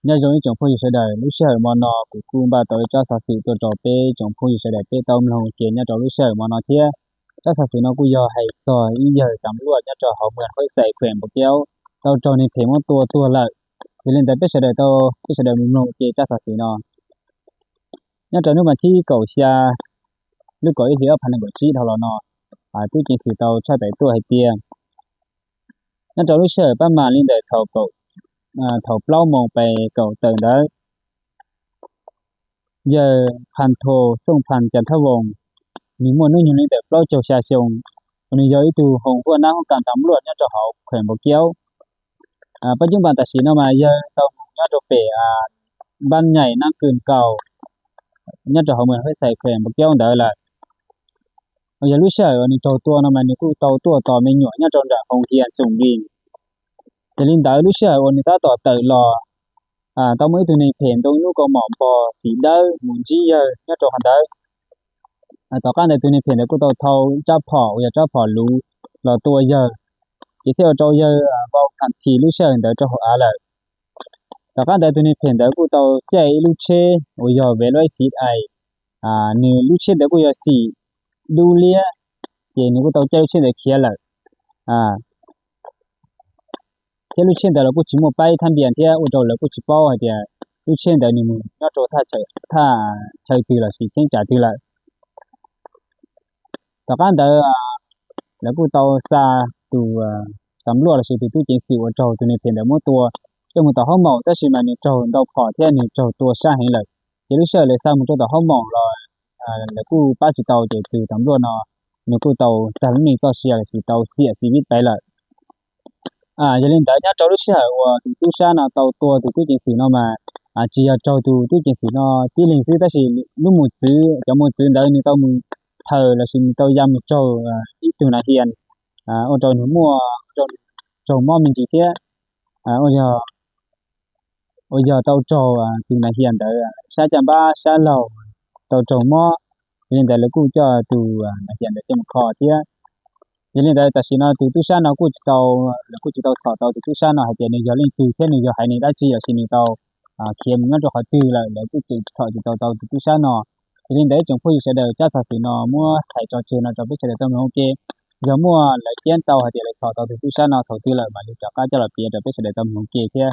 Nyob zoo ib tsoom phooj ywg sawv daws, lub sij hawm mo no kuv kuj npaj tau ib tsab xov xwm tuaj rau peb tsoom phooj ywg sawv daws peb tau mloog ua ke nyob rau lub sij hawm mo no thiab. Tsab xov xwm no kuj yog hais txog ib yawg tam luaj nyob rau hauv moos Huab Xais, khuem Npauj Kiaub tau raug neeg phem muab tua tuag lawm. Yog li ntawd peb sawv daws tau, peb sawv daws mus mloog ua ke tsab xov xwm no. Nyob rau hnub mas thib kaum xya lub kaum ib hlis ob phav nees nkaum tsib dhau los no, tub ceev xwm tau tshaj tawm tuaj hais tias nyob rau lub sij hawm pab mam li ntawm thaum plaub moos pes kaum tawm ntawd, yawg Phas Thos Xooj Phas Cas Thab Voos, nws muaj hnub nyoog li ntawm plaub caug xya xyoo, uas nws yog ib tug hoos huaj nab hoob kas tam luaj nyob rau hauv khuem Npauj Kiaub. Pab coob pas tam sim no mas yawg tau mus nyob rau pem npab nyaim nab kws nkaus nyob rau hauv moos Huab Xais, khuem Npauj Kiaub ntawd lawm. Yog lub sij hawm uas nws raug tua no mas nws kuj tau tuaj tos me nyuam nyob rau nram Hoo Hias Xoom Dis. Yog li ntawd lub sij hawm uas nws tab tom tawm los, tau muaj ib tug neeg phem ntoo lub kaus mom npog xim dawb mus ntsib yawg nyob rau qhov ntawd. Tom qab ntawd tus neeg phem ntawd kuj tau thau rab phom uas yog rab phom luv los tua yawg, ces thiaj ua rau yawg vau tham thim lub sij hawm ntawd rau hauv av lawm. Tom qab ntawd tus neeg phem ntawd kuj tau caij ib lub tsheb uas yog vev lub xib ais, nws lub tsheb ntawd kuj yog xim dub liab, ces nws kuj tau caij lub tsheb ntawd khiav lawm. Thiab lub tsheb ntawd los kuj tsis muaj paib thab npias thiab ua rau lawv kuj tsis paub hais tias lub tsheb ntawd nws mus nyob rau thaj chaw twg los sis cheeb tsam twg lawm. Tom qab ntawd lawv kuj tau xa tus tam luaj los sis tus tub ceev xwm uas raug tus neeg phem ntawd muab tua coj mus tom hoob moos, tab sis mas nws raug ntau phom thiab nws raug tua sab heev lawm. Ces lub sij hawm lawv xa mus rau tom hoob moos los lawv kuj pab tsis tau, ces tus tam luaj no nws kuj tau tag lub neej txoj sia los sis tau xiam xis vib pais lawm. Yog li ntawd nyob rau lub sij hawm uas tus tub sab no tau tua tus tub ceev xwm no mas tsis yog raug tus tub ceev xwm no tib leeg xwb, tab sis lub mos txwv, cov mos txwv ntawd nws tau mus thaws los sis nws tau ya mus raug ib tug nas hias, ua rau nws muaj raug mob me ntsis thiab uas yog tau raug tus nas hias ntawd sab caj npab sab laug tau raug mob. Yog li ntawd lawv kuj coj tus nas hias ntawd coj mus kho thiab. Yog li ntawd tam sim no tus tub sab no kuj tsis tau, lawv kuj tsis tau txhom tau tus tub sab no hais tias nws yog leej twg thiab nws yog haiv neeg dab tsi los sis nws tau khiav mus nyob rau qhov twg lawm, lawv kuj tseem txhom tsis tau tau tus tub sab no. Yog li ntawd ib tsoom phooj ywg sawv daws, tsab xov xwm no muab thaij tso tseg no rau peb sawv daws tau mloog ua ke. Yog muaj lawv ceeb tau hais tias lawv txhom tau tus tub sab no thaum twg lawm mam li rov qab coj los piav rau peb sawv daws tau mloog ua ke thiab.